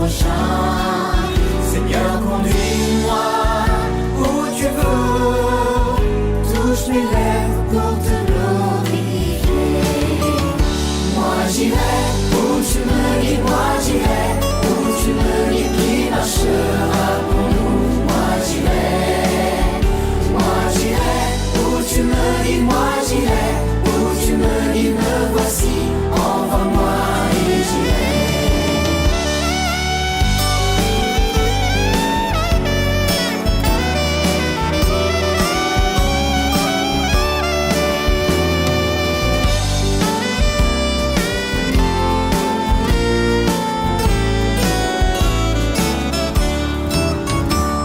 prochain. Seigneur, conduis-moi où tu veux, touche mes lèvres pour te glorifier. Moi j'irai où tu me guides, moi j'irai où tu me guides, qui marchera pour nous. Moi j'irai, moi j'irai où tu me guides, moi j'irai où tu me guides, me voici, envoie-moi et j'irai.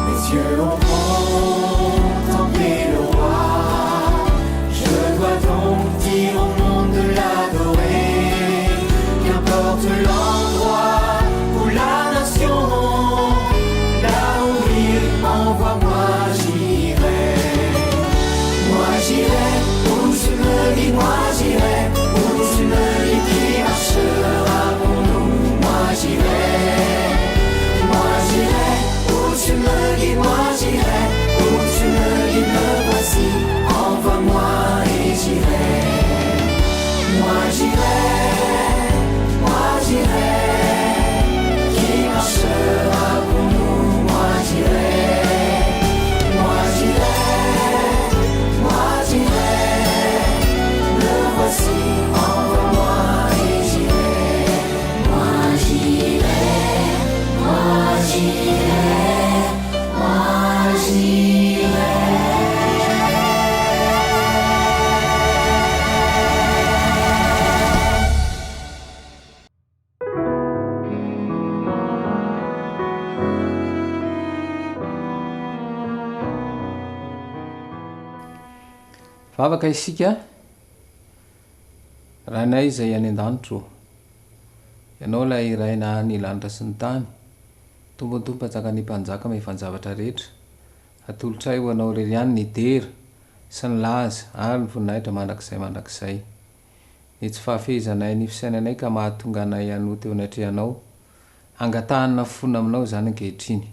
Mes yeux ont contemplé le roi. Je dois donc dire au monde de l'adorer. Qu'importe l'endroit ou la nation, là où il m'envoie, moi j'irai. Moi j'irai où tu me guides, moi j'irai où tu me guides, qui marchera pour nous. Moi j'irai, moi j'irai où tu me guides, moi j'irai où tu me guides, me voici, envoie-moi et j'irai. Moi j'irai, moi j'irai, qui marchera pour nous, moi j'irai. Moi j'irai, moi j'irai, me voici, envoie-moi et j'irai. Moi j'irai, moi j'irai, moi j'irai. Vavaka isika, Rainay izay any an-danitra ô, Ianao ilay Ray naha ny lanitra sy ny tany, Tompon'ny Tompo Mpanjakan'ny mpanjaka mahefa ny zavatra rehetra, atolotray ho Anao irery ihany ny dera sy ny laza ary ny voninahitra mandrakizay mandrakizay. Ny tsy fahafehezanay ny fisainanay ka mahatonga anay hanota eo anatrehanao, angatahana fona aminao izany ankehitriny.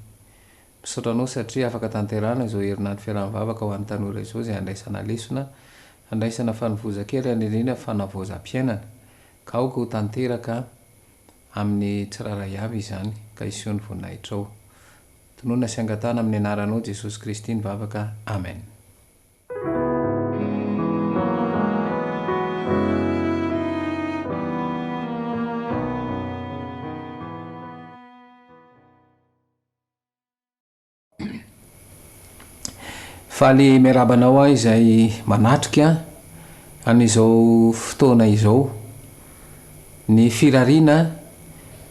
Misaotra anao satria afaka tanterahana izao herinandro fiaraha-mivavaka ho an'ny tanora izao izay handraisana lesona, handraisana fanovozan-kery ary indrindra fanavaozam-piainana. Ka aoka ho tanteraka amin'ny tsirairay avy izany ka hiseho ny voninahitrao. Tononina sy angatahana amin'ny anaranao Jesosy Kristy ny vavaka. Amen. Faly miarahaba anao aho izay manatrika an'izao fotoana izao. Ny firariana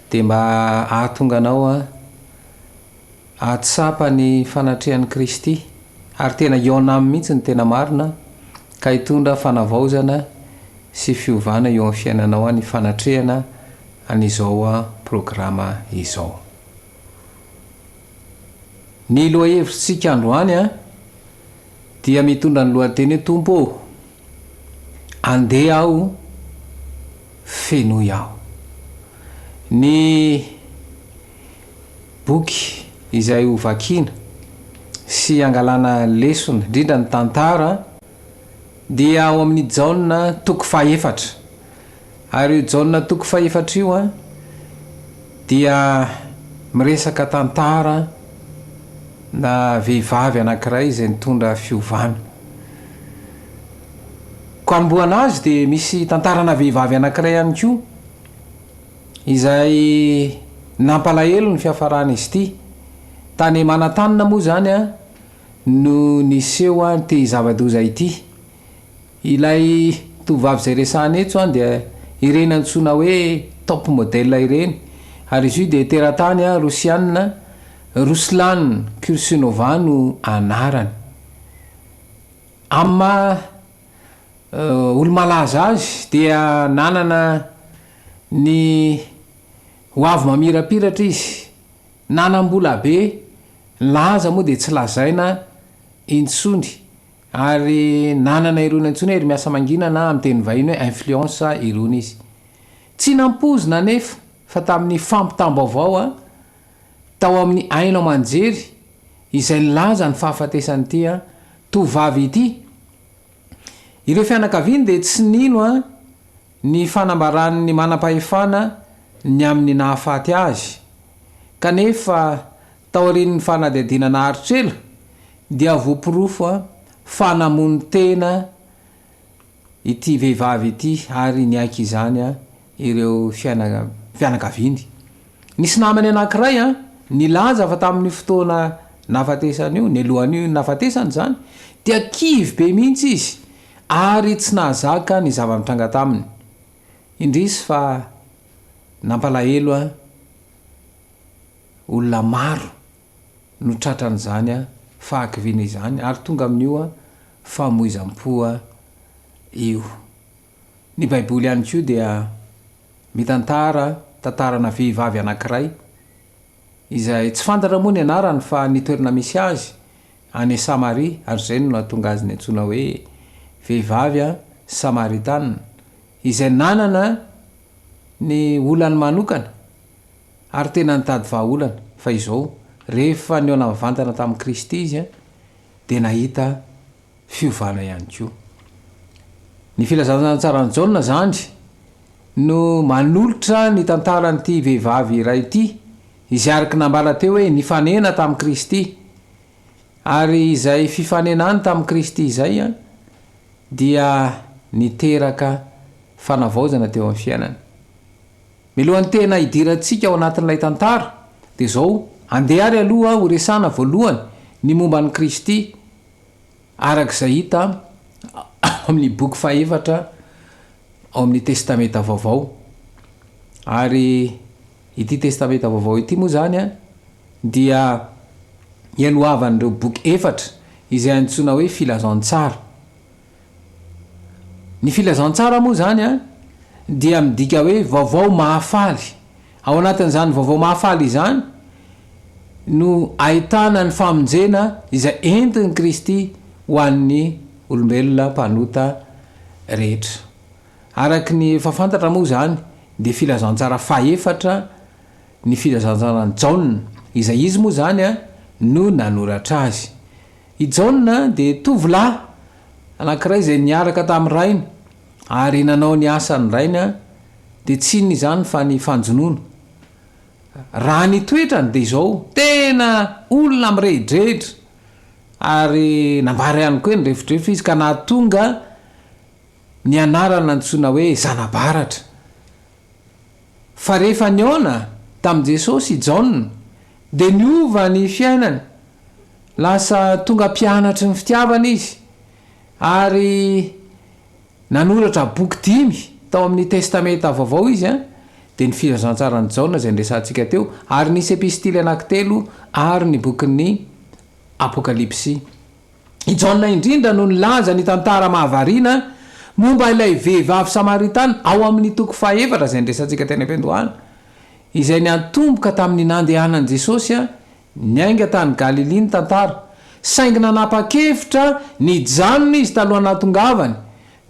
dia mba hahatonga anao hahatsapa ny fanatrehan'i Kristy ary tena hihaona Aminy mihitsy ny tena marina ka hitondra fanavaozana sy fiovana eo amin'ny fiainanao ny fanatrehana an'izao programa izao. Ny lohahevitsika androany dia mitondra ny lohateny hoe Tompo ô, andeha aho, fenoy aho. Ny boky izay ho vakiana sy hangalana lesona, indrindra ny tantara, dia ao amin'ny Jaona toko fahefatra. Ary io Jaona toko fahefatra io dia miresaka tantara na vehivavy anankiray izay nitondra fiovana. Koa hanombohana azy dia misy tantarana vehivavy anankiray ihany koa izay nampalahelo ny fiafaran'izy ity. Tany Manantanina moa izany no niseho ity zava-doza ity. Ilay tovovavy izay resahana eto izany dia ireny antsoina hoe top model ireny ary izy io dia teratany rosiana, Ruslan Kursunova no anarany. Amin'ny maha olo-malaza azy dia nanana ny ho avy mamirapiratra izy, nanam-bola be, ny laza moa dia tsy lazaina intsony. Ary nanana irony antsoina hery miasa mangina na amin'ny teny vahiny hoe influence irony izy. Tsy nampoizina anefa fa tamin'ny fampitam-baovao. tao amin'ny haino aman-jery izay nilaza ny fahafatesan'ity tovovavy ity. Ireo fianakaviany dia tsy nino ny fanambaran'ny manam-pahefana ny amin'ny nahafaty azy. Kanefa taorian'ny fanadihadiana naharitra ela dia voaporofo fa namono tena ity vehivavy ity ary niaiky izany ireo fianakaviany. Nisy namany anankiray nilaza fa tamin'io fotoana nahafatesany io, nialohan'io nahafatesany izany, dia kivy be mihitsy izy ary tsy nahazaka ny zava-nitranga taminy. Indrisy fa nampalahelo olona maro no tratran'izany fahakiviana izany ary tonga amin'io famoizam-po io. Ny Baiboly ihany koa dia mitantara tantarana vehivavy anankiray izay tsy fantatra moa ny anarany fa ny toerana misy azy any Samaria ary izay no nahatonga azy niantsoana hoe vehivavy Samaritana izay nanana ny olany manokana ary tena nitady vahaolana fa izao rehefa nihaona mivantana tamin'i Kristy izy dia nahita fiovana ihany koa. Ny Filazantsaran'i Jaona izany no manolotra ny tantaran'ity vehivavy iray ity, izay araka ny nambara teo hoe nifanena tamin'i Kristy. Ary izay fifanenany tamin'i Kristy izay dia niteraka fanavaozana teo amin'ny fiainany. Mialohan'ny tena hidirantsika ao anatin'ilay tantara, dia izao, andeha ary aloha horesahana voalohany ny momba an'i Kristy, araka izay hita ao amin'ny boky fahefatra ao amin'ny Testamenta Vaovao. Ary ity Testamenta Vaovao ity moa izany dia ialohavan'ireo boky efatra izay antsoina hoe Filazantsara. Ny filazantsara moa izany dia midika hoe vaovao mahafaly. Ao anatin'izany vaovao mahafaly izany no ahitana ny famonjena izay entin'i Kristy ho an'ny olombelona mpanota rehetra. Araka ny efa fantatra moa izany dia filazantsara fahefatra ny filazantsaran'i Jaona, izay izy moa izany no nanoratra azy. I Jaona dia tovolahy anankiray izay niaraka tamin'ny rainy ary nanao ny asan'ny rainy, dia tsy inona izany fa ny fanjonoana. Raha ny toetrany dia izao, tena olona mirehidrehitra ary nambara ihany koa hoe nirefodrefotra izy ka nahatonga ny anarana antsoina hoe zana-baratra. Fa rehefa nihaona tamin'i Jesosy i Jaona, dia niova ny fiainany. Lasa tonga mpianatry ny fitiavana izy, ary nanoratra boky dimy tao amin'ny Testamenta Vaovao izy, dia ny Filazantsaran'i Jaona izay niresahantsika teo, ary nisy epistily anankitelo ary ny bokin'ny Apokalypsy. I Jaona indrindra no nilaza ny tantara mahavariana momba ilay vehivavy samaritana ao amin'ny toko fahefatra izay niresahantsika teny am-piandohana, izay niantomboka tamin'ny nandehanan'i Jesosy niainga tany Galilia ny tantara, saingy nanapa-kevitra ny hijanona izy talohan'ny nahatongavany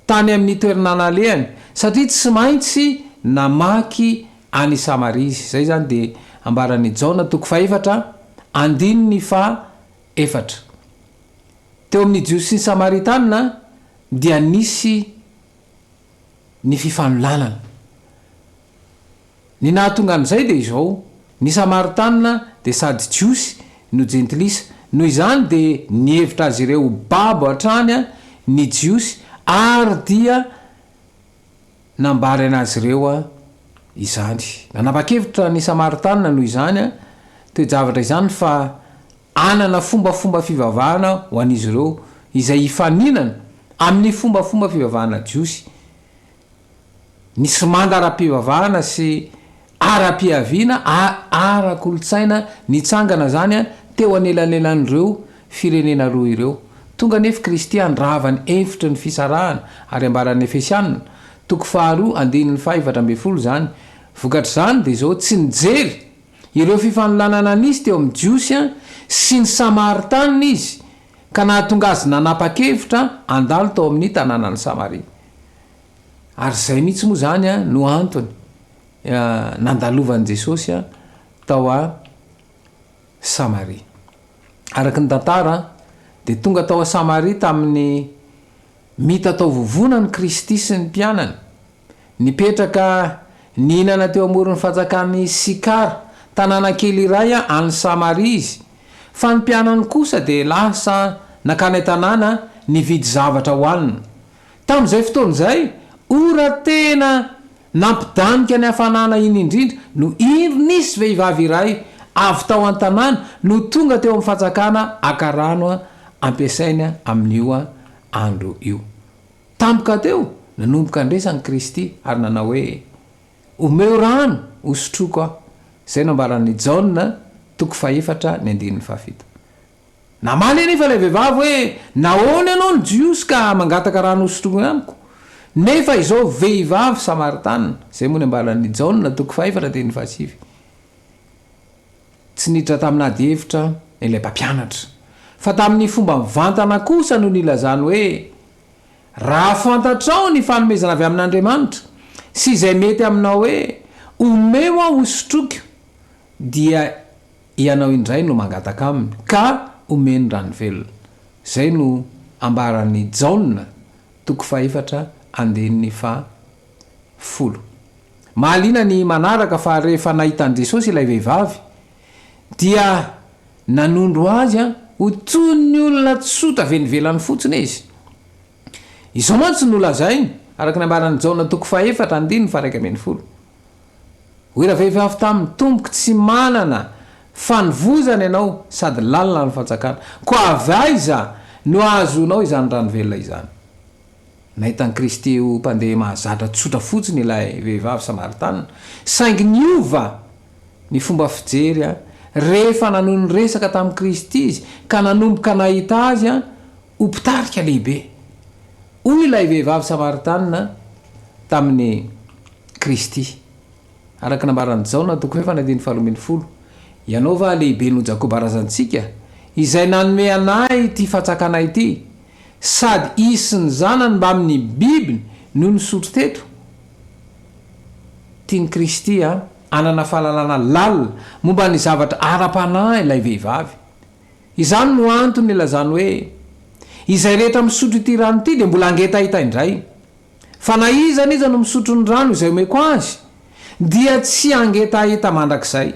tany amin'ny toerana nalehany, satria tsy maintsy namaky an'i Samaria izy. Izay izany dia ambaran'i Jaona toko fahefatra andininy faha efatra. Teo amin'ny Jiosy sy ny Samaritana dia nisy ny fifanolanana. Ny nahatonga an'izay dia izao, ny Samaritana dia sady Jiosy no Jentilisa, noho izany dia nihevitra azy ireo ho babo hatrany ny Jiosy ary dia nambarany azy ireo izany. Nanapa-kevitra ny Samaritana noho izany toe-javatra izany fa hanana fombafomba fivavahana ho an'izy ireo izay hifaninana amin'ny fombafomba fivavahana jiosy. Nisy manda ara-pivavahana sy ara-piaviana ary ara-kolontsaina nitsangana izany teo anelanelan'ireo firenena roa ireo. Tonga anefa Kristy handrava ny efitry ny fisarahana, ary ambaran'ny Efesiana, toko faharoa, andininy faha-14 izany. Vokatr'izany dia izao, tsy nijery ireo fifanolanana nisy teo amin'ny Jiosy sy ny Samaritanina izy, ka nahatonga azy nanapa-kevitra handalo tao amin'ny tanànan'i Samaria. Ary izay mihitsy moa izany no antony nandalovan'i Jesosy tao. Samaria. Araka ny tantara dia tonga tao Samaria tamin'ny mitataovovonany Kristy sy ny mpianany. Nipetraka nihinana teo amoron'ny fanjakan'i Sikara, tanàna kely iray any Samaria izy, fa ny mpianany kosa dia lasa nankany an-tanàna nividy zavatra hohanina. Tamin'izay fotoana izay, ora tena nampidanika ny hafanana iny indrindra no indro nisy vehivavy iray avy tao an-tanàna no tonga teo amin'ny fantsakana haka rano ampiasaina amin'io andro io. Tampoka teo, nanomboka niresaka Kristy ary nanao hoe, Omeo rano hosotroiko aho. Izay no ambaran'i Jaona toko fahefatra ny andininy fahafito. Namaly anefa ilay vehivavy hoe, Nahoana ianao no Jiosy ka mangataka rano hosotroina amiko, nefa izao vehivavy Samaritanina? Izay moa no ambaran'i Jaona toko fahefatra andininy fahasivy. Tsy niditra tamin'ady hevitra ilay mpampianatra, fa tamin'ny fomba mivantana kosa no nilazany hoe, Raha fantatrao ny fanomezana avy amin'Andriamanitra, sy izay mety aminao hoe, 'Omeo aho hosotroiko', dia ianao indray no mangataka aminy, ka omeny rano velona. Izay no ambaran'i Jaona, toko fahefatra andininy faha folo. Mahaliana ny manaraka fa rehefa nahita an'i Jesosy ilay vehivavy, dia nanondro azy ho toy ny olona tsotra avy eny ivelany fotsiny izy. Izao mantsy no nolazainy, araka ny ambaran'i Jaona toko fahefatra andininy faha-11. Hoy ravehivavy taminy, Tompoko, tsy manana fanovozana ianao sady lalina ny fantsakana, koa avy aiza no ahazoanao izany rano velona izany? Nahita an'i Kristy ho mpandeha mahazatra tsotra fotsiny ilay vehivavy Samaritanina, saingy niova ny fomba fijery rehefa nanohy niresaka tamin'i Kristy izy ka nanomboka nahita Azy ho Mpitarika lehibe. Hoy ilay vehivavy Samaritanina tamin'i Kristy, araka ny nambaran'i Jaona toko fahefatra andininy faharoa ambin'ny folo, Ianao va lehibe noho Jakoba razantsika, izay nanome anay ity fantsakana ity? Sady izy sy ny zanany mbamin'ny bibiny no nisotro teto. Tian'i Kristy hanana fahalalana lalina momba ny zavatra ara-panahy ilay vehivavy. Izany no antony nilazany hoe, Izay rehetra misotro ity rano ity dia mbola hangetaheta indray. Fa na iza n'iza no misotro ny rano izay omeko azy, dia tsy hangetaheta mandrakizay.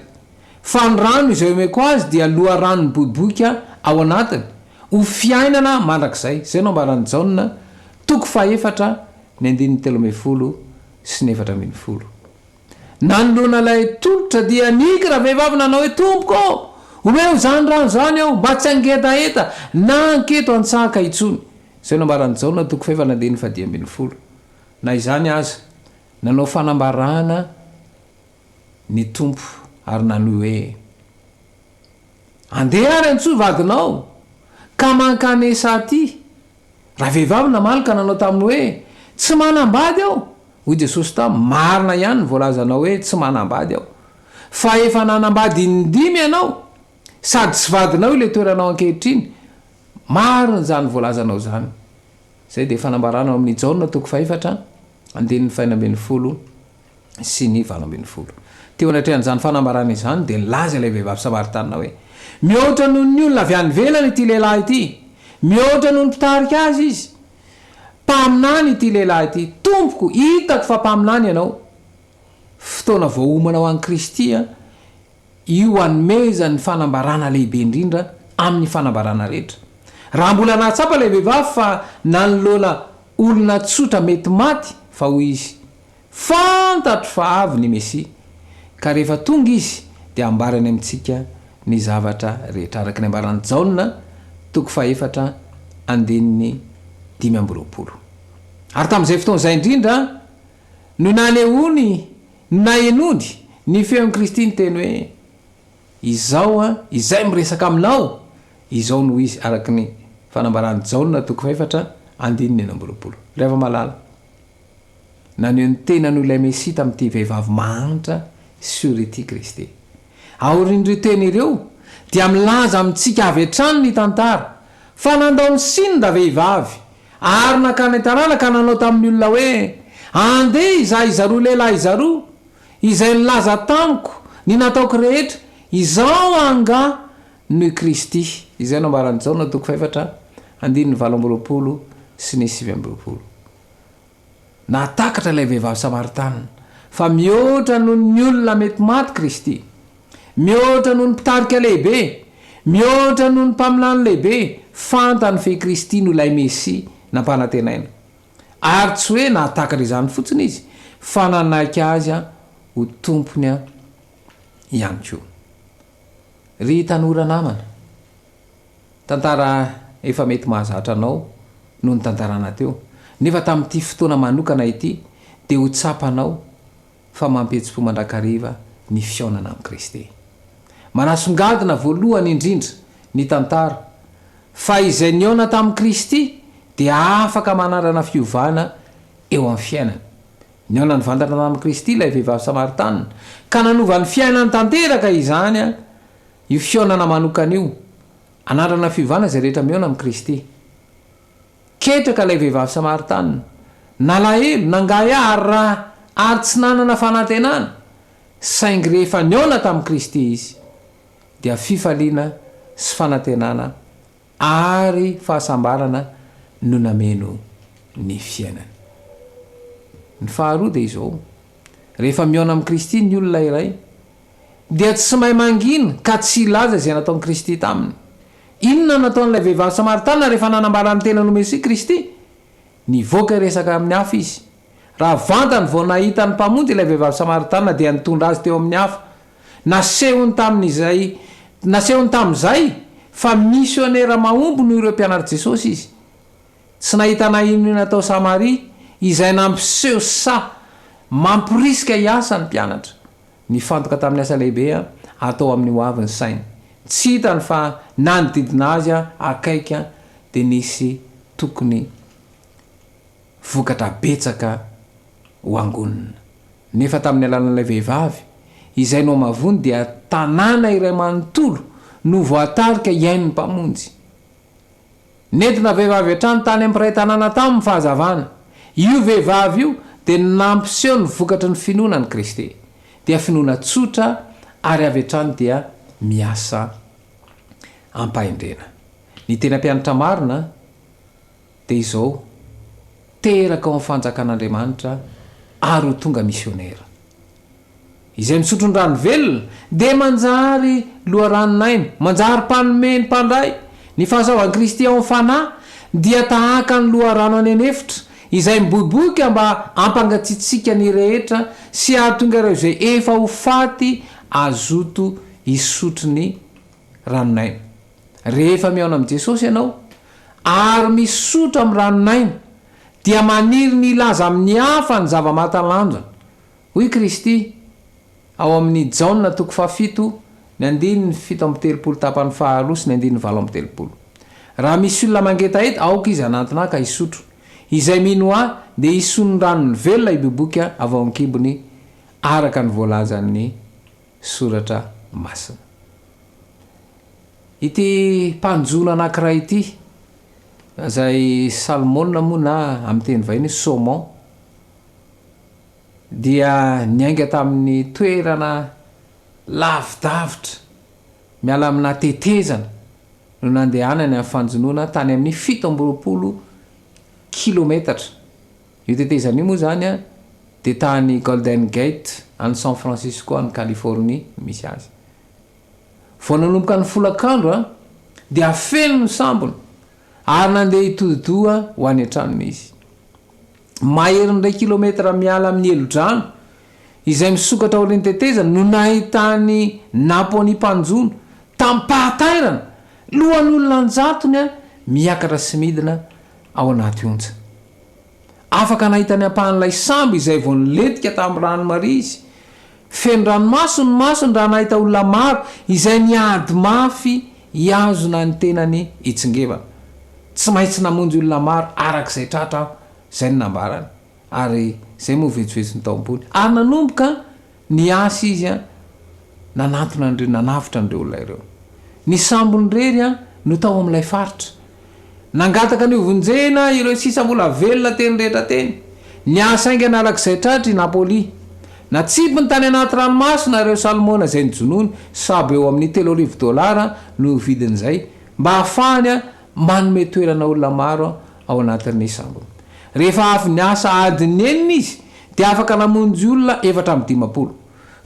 Fa ny rano izay omeko azy dia loharano miboiboika ao anatiny, ho fiainana mandrakizay. Izay no ambaran'i Jaona, toko fahefatra, ny andininy 13 sy ny 14. Nanoloana ilay tolotra dia nihiky ravehivavy nanao hoe, Tompoko ô, omeo izany rano izany aho, mba tsy hangetaheta na hanketo an-tsaka intsony. Izay no ambaran'i Jaona toko fahefatra andininy fahadimy ambin'ny folo. Na izany aza, nanao fanambarana ny Tompo ary nanohy hoe, Andeha ary antsoy vadinao, ka mankanesa aty. Ravehivavy namaly ka nanao taminy hoe, Tsy manambady aho. Hoy Jesosy taminy, Marina ihany ny voalazanao hoe, 'Tsy manambady aho. Fa efa nanambady indimy ianao, sady tsy vadinao ilay toeranao ankehitriny. Marina izany voalazanao izany. Izay dia fanambarana ao amin'ny Jaona toko fahefatra, andininy fahenina ambin'ny folo sy ny 18. Teo anatrehan'izany fanambarana izany dia nilaza ilay vehivavy Samaritanina hoe, Mihoatra noho ny olona avy any ivelany ity lehilahy ity. Mihoatra noho ny mpitarika azy izy. Mpaminany ity lehilahy ity. Tompoko, hitako fa mpaminany ianao. Fotoana voaomana ho an'i Kristy io hanomezany ny fanambarana lehibe indrindra amin'ny fanambarana rehetra. Raha mbola nahatsapa ilay vehivavy fa nanoloana olona tsotra mety maty, fa hoy izy, Fantatro fa avy ny Mesia, ka rehefa tonga Izy dia hambarany amintsika ny zavatra rehetra, araka ny ambaran'i Jaona, toko fahefatra, andininy 25. Ary tamin'izay fotoana izay indrindra no nanehoany, no nahenoany ny feon'i Kristy niteny hoe, Izao an, izay miresaka aminao, izao no izy, araka ny fanambaran'i Jaona, toko fahefatra, andininy 26. Ry hava-malala, Naneho ny tenany ho ilay Mesia tamin'ity vehivavy mahantra sy ory ity Kristy. Aorian'ireo teny ireo, dia milaza amintsika avy hatrany ny tantara fa nandao ny siny ravehivavy ary nankany an-tanàna ka nanao tamin'ny olona hoe, Andeha hizaha izaroa lehilahy izaroa, izay nilaza tamiko ny nataoko rehetra, izao angaha. noho i Kristy, izay no ambaran'i Jaona toko fahefatra andininy 28 sy ny 29. Nahatakatra ilay vehivavy Samaritanina fa mihoatra noho ny olona mety maty Kristy, mihoatra noho ny mpitarika lehibe, mihoatra noho ny mpaminany lehibe, fantany fa i Kristy no ilay Mesia nampanantenaina. Ary tsy hoe nahatakatra izany fotsiny izy fa nanaiky Azy ho Tompony ihany koa. Ry tanora namana, tantara efa mety mahazatra anao no nitantarana teo, nefa tamin'ity fotoana manokana ity dia ho tsapanao fa mampihetsi-po mandrakariva ny fihaonana amin'i Kristy. Manasongadina voalohany indrindra ny tantara fa izay nihaona tamin'i Kristy dia afaka manandrana fiovana eo amin'ny fiainany. Nihaona nivantana tamin'i Kristy ilay vehivavy Samaritanina, ka nanova ny fiainany tanteraka izany io fihaonana manokana io. Anandrana fiovana izay rehetra mihaona amin'i Kristy. Ketraka ilay vehivavy Samaritanina. Nalahelo, nangahiahy ary raha ary tsy nanana fanantenana. Saingy rehefa nihaona tamin'i Kristy izy, dia fifaliana sy fanantenana ary fahasambarana no nameno ny fiainany. Ny faharoa dia izao, rehefa mihaona amin'i Kristy ny olona iray, dia tsy mahay mangina ka tsy hilaza izay nataon'i Kristy taminy. Inona no nataon'ilay vehivavy samaritana rehefa nanambara ny tenany ho Mesia Kristy? Nivoaka hiresaka amin'ny hafa izy. Raha vantany vao nahita ny Mpamonjy ilay vehivavy samaritana dia nitondra azy teo amin'ny hafa. Nasehony tamin'izay nasehony tamin'izay fa misionera mahomby noho ireo mpianatr'i Jesosy izy. Tsy nahita na inona tao Samaria izay nampiseho saha mamporisika hiasa ny mpianatra. Nifantoka tamin'ny asa lehibe atao amin'ny ho avy ny sainy. Tsy hitany fa nanodidina azy akaiky dia nisy tokony vokatra betsaka ho angonina. Nefa tamin'ny alalan'ilay vehivavy, izay nohamavoiny dia tanàna iray manontolo no voatarika hihaino ny Mpamonjy. Nentina vehivavy hatrany tany amin'ny mpiray tanàna taminy ny fahazavana. Io vehivavy io dia nampiseho ny vokatry ny finoana an'i Kristy. Dia finoana tsotra ary avy hatrany dia miasa am-pahendrena. Ny tena mpianatra marina dia izao, teraka ao amin'ny fanjakan'Andriamanitra ary ho tonga misionera. Izay misotro ny rano velona dia manjary loharanon'aina, manjary mpanome ny mpandray. Ny fahasoavan'i Kristy ao amin'ny fanahy dia tahaka ny loharano any an'efitra, izay miboiboika mba hampangatsiatsiaka ny rehetra sy hahatonga ireo izay efa ho faty hazoto hisotro ny ranon'aina. Rehefa mihaona amin'i Jesosy ianao ary misotro amin'ny ranon'aina, dia maniry ny hilaza amin'ny hafa ny zava-mahatalanjona. Hoy Kristy, ao amin'ny Jaona toko fahafito, ny andininy 37 tapany faharoa sy ny andininy 38, Raha misy olona mangetaheta, aoka izy hanantona Ahy ka hisotro. Izay mino Ahy, dia hisy ny ranony velona hiboiboika avy ao an-kibony, araka ny voalazan'ny Soratra Masina. Ity mpanjono anankiray ity, izay salmona moa na amin'ny teny vahiny hoe saumon, dia niainga tamin'ny toerana lavidavitra miala amina tetezana no nandehanany amin'ny fanjonoana tany amin'ny 27 kilometatra. Io tetezana io moa izany dia tany Golden Gate any San Francisco any Californie no misy azy. Vao nanomboka ny folakandro dia feno ny sambony ary nandeha hitodi-doha ho any an-tranony izy. Maherin'ny iray kilometatra miala amin'ny helodrano izay misokatra aorian'ny tetezana no nahitany Napoli mpanjono tamim-pahatairana lohan'olona an-jatony miakatra sy midina ao anaty onja. Afaka nahita ny ampahan'ilay sambo izay vao nilentika tamin'ny rano maria izy. Feno ranomaso ny masony raha nahita olona maro izay niady mafy hihazona ny tenany hitsingevana. Tsy maintsy namonjy olona maro araka izay tratra aho, izay no nambarany, ary izay moa vetsovetsony tao am-pony. Ary nanomboka niasa izy nanantona an'ireo, nanavotra an'ireo olona ireo. Ny sambony irery no tao amin'ilay faritra. Nangataka ny hovonjena ireo sisa mbola velona teny rehetra teny. Niasa haingana araka izay tratra i Napoli. Natsipiny tany anaty ranomasina ireo salmona izay nojonoiny, sabo eo amin'ny 3000 dolara no vidin'izay, mba hahafahany manome toerana olona maro ao anatin'ny sambony. Rehefa avy niasa adiny enina izy dia afaka namonjy olona 54.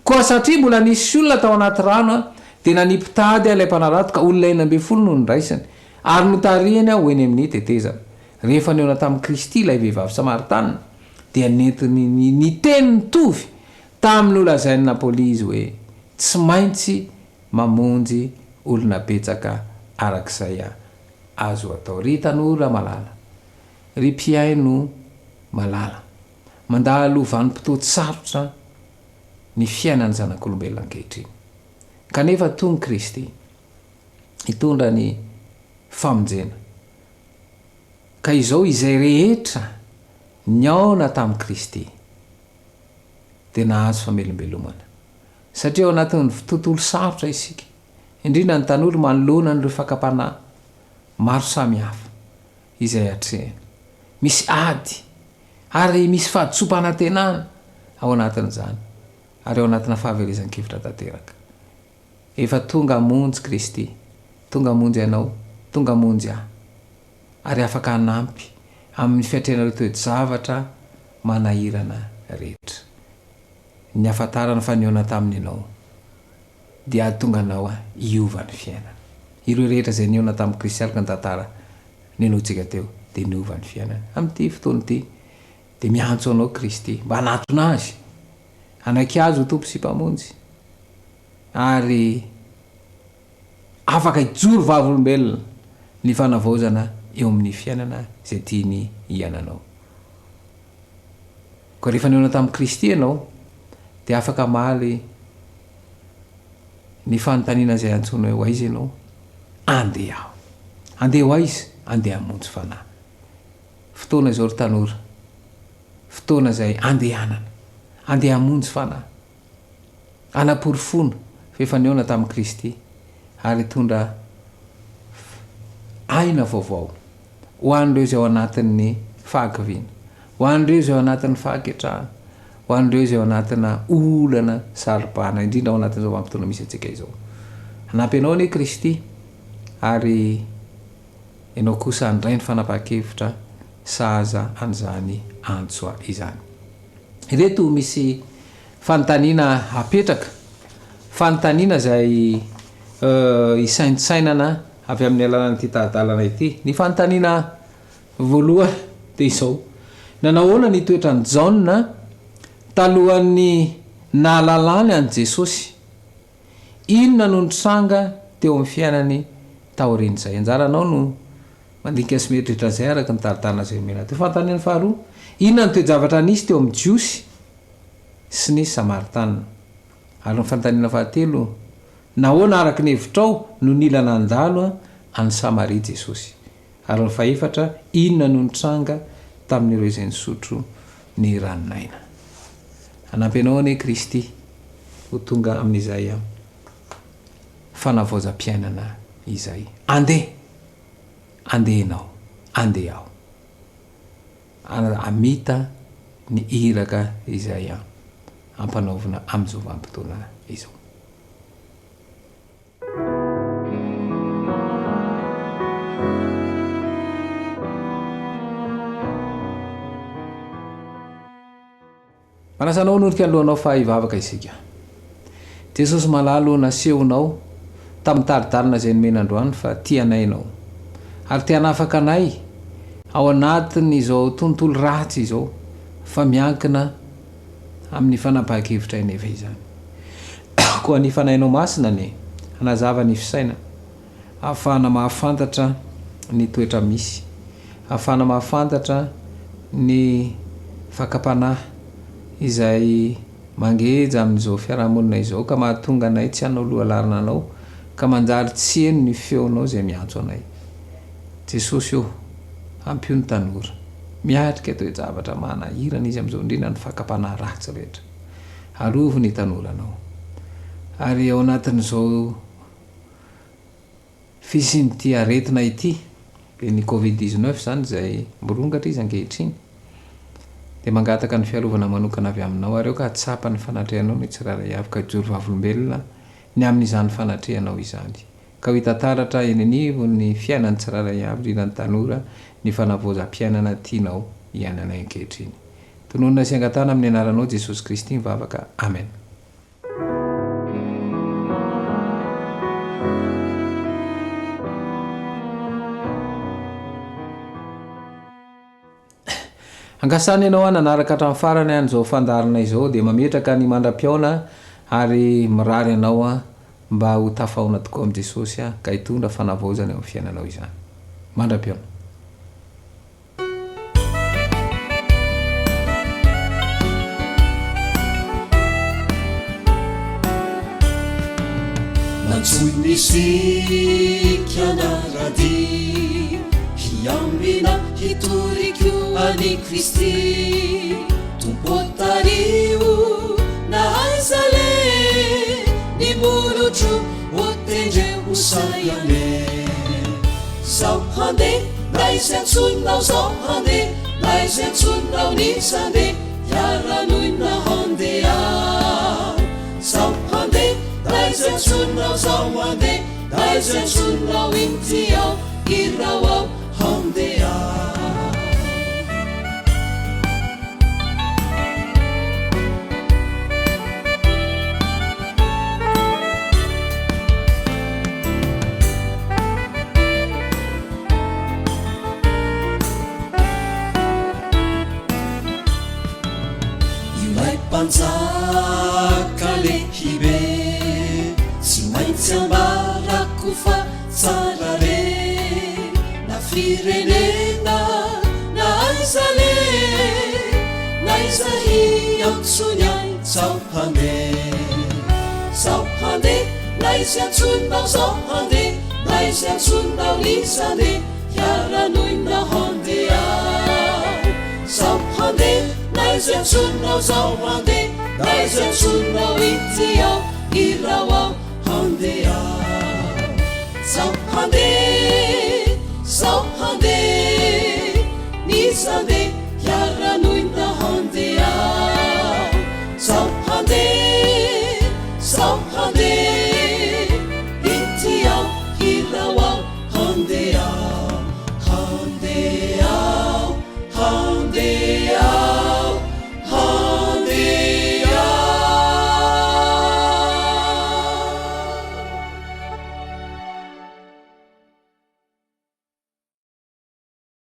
Koa satria mbola nisy olona tao anaty rano dia nanipy tady ilay mpanarato ka olona 16 no noraisiny ary notarihiny ho eny amin'ny tetezana. Rehefa nihaona tamin'i Kristy ilay vehivavy Samaritanina dia nentiny niteny mitovy tamin'ny nolazain'i Napoli izy hoe tsy maintsy mamonjy olona betsaka arak'izay azo atao. Ry tanora malala, ry mpihaino malala, mandalo vanim-potoan-tsarotra ny fiainan'ny zanak'olombelona ankehitriny. Kanefa tonga Kristy hitondra ny famonjena. Ka izao izay rehetra nihaona tamin'i Kristy dia nahazo famelombelomana. Satria ao anatin'ny tontolo sarotra isika, indrindra ny tanora manoloana an'ireo fakam-panahy maro samihafa izay atrehiny. Misy ady ary misy fahadisoam-panantenana ao anatin'izany ary ao anatina fahaverezan-kevitra tanteraka. Efa tonga hamonjy Kristy, tonga hamonjy anao, tonga hamonjy ahy, ary afaka hanampy amin'ny fiatrehana ireo toe-javatra manahirana rehetra. Ny hafantarana fa nihaona taminy ianao dia hahatonga anao hiova ny fiainana. Ireo rehetra izay nihaona tamin'i Kristy araka ny tantara nenointsika teo dia niova ny fiainany. Amin'ity fotoana ity dia miantso anao Kristy mba hanatona Azy, hanaiky Azy ho Tompo sy Mpamonjy ary afaka hijoro vavolombelona ny fanavaozana eo amin'ny fiainana izay tiany hiainanao. Koa rehefa nihaona tamin'i Kristy ianao, dia afaka hamaly ny fanontaniana izay antsoina hoe ho aiza ianao? Andeha aho. Andeha ho aiza? Andeha hamonjy fanahy. Fotoana izao ry tanora. Fotoana izay andehanana. Andeha hamonjy fanahy. Hanaporofoana fa efa nihaona tamin'i Kristy ary hitondra aina vaovao ho an'ireo izay ao anatin'ny fahakiviana, ho an'ireo izay ao anatin'ny fahaketrahana, ho an'ireo izay ao anatina olana saro-bahana, indrindra ao anatin'izao vanim-potoana misy antsika izao. Hanampy anao anie Kristy ary ianao kosa handray ny fanapahan-kevitra sahaza an'izany antso izany. Ireto misy fanontaniana apetraka, fanontaniana izay isaintsainana avy amin'ny alalan'ity tari-dalana ity. Ny fanontaniana voalohany dia izao, Nanao ahoana ny toetran'i Jaona talohan'ny nahalalany an'i Jesosy? Inona no nitranga teo amin'ny fiainany taorian'izay? Anjaranao no mandinika sy mieritreritra an'izay araka ny tari-dalana izay nomena teo. Fanontaniana faharoa, Inona no toe-javatra nisy teo amin'ny Jiosy sy ny Samaritanina? Ary ny fanontaniana fahatelo, Nahoana araka ny hevitrao no nila nandalo an'i Samaria Jesosy? Ary ny fahefatra, inona no nitranga tamin'ireo izay nisotro ny ranon'aina? Hanampy anao anie Kristy ho tonga amin'izay fanavaozam-piainana izay. Andeha! Andeha ianao, andeha aho. Hamita ny iraka izay ampanaovina amin'izao vanim-potoana izao. Manasa anao hanondrika ny lohanao fa hivavaka isika. Jesosy malala ô, nasehonao tamin'ny tari-dalana izay nomena androany fa tia anay Ianao. Ary te hanafaka anay ao anatin'izao tontolo ratsy izao fa miankina amin'ny fanapahan-kevitray nefa izany. Koa ny Fanahinao Masina anie hanazava ny fisainana, ahafahana mahafantatra ny toetra misy, ahafahana mahafantatra ny fakam-panahy izay mangeja amin'izao fiarahamonina izao ka mahatonga anay tsy hanao lohalarana Anao ka manjary tsy heno ny feonao izay miantso anay. Jesosy ô, ampio ny tanora. Miatrika toe-javatra manahirana izy amin'izao indrindra ny fakam-panahy ratsy rehetra. Arovy ny tanoranao. Ary ao anatin'izao fisian'ity aretina ity, dia ny covid 19 izany izay mirongatra izy ankehitriny. Dia mangataka ny fiarovana manokana avy Aminao ary aoka hahatsapa ny fanatrehanao ny tsirairay avy ka hijoro vavolombelona ny amin'izany fanatrehanao izany. Ka ho hita taratra eny anivon'ny fiainan'ny tsirairay avy, indrindra ny tanora, ny fanavaozam-piainana tianao hiainanay ankehitriny. Tononina sy angatahana amin'ny anaranao Jesosy Kristy ny vavaka. Amen. Ankasana ianao nanaraka hatramin'ny farany an'izao fandaharana izao dia mametraka ny mandra-pihaona ary mirary anao mba ho tafahaona tokoa amin'i Jesosy ka hitondra fanavaozana eo amin'ny fiainanao izany. Mandra-pihaona. Nantsoiny isika hanara-dia, hiambina hitory koa an'i Kristy. Tompo ô tariho na aiza aleha, ny molotro ho tendreo ho sahy aleha. Zaho handeha na izy antsoinao Zaho handeha na izy antsoinao N'iza handeha hiara-noina handeha Zaho handeha na izy antsoinao Zaho handeha na izy antsoinao Inty aho iraho aho handeha. Ilay mpanjaka lehibe tsy maintsy ambarako fa tsara re na firenena na aiza le na aiza hiantsony ahy zaho handeha zaho handeha Na izy antsoinao zao handeha Na izy antsoinao iza handeha Hiara-noina handeha Zao handeha Na izy antsoinao zao handeha Na izy antsoinao ity aho Iraho aho handeha Zao handeha Zao handeha N'iza handeha Hiara-noina handeha Zao handeha Zao handeha.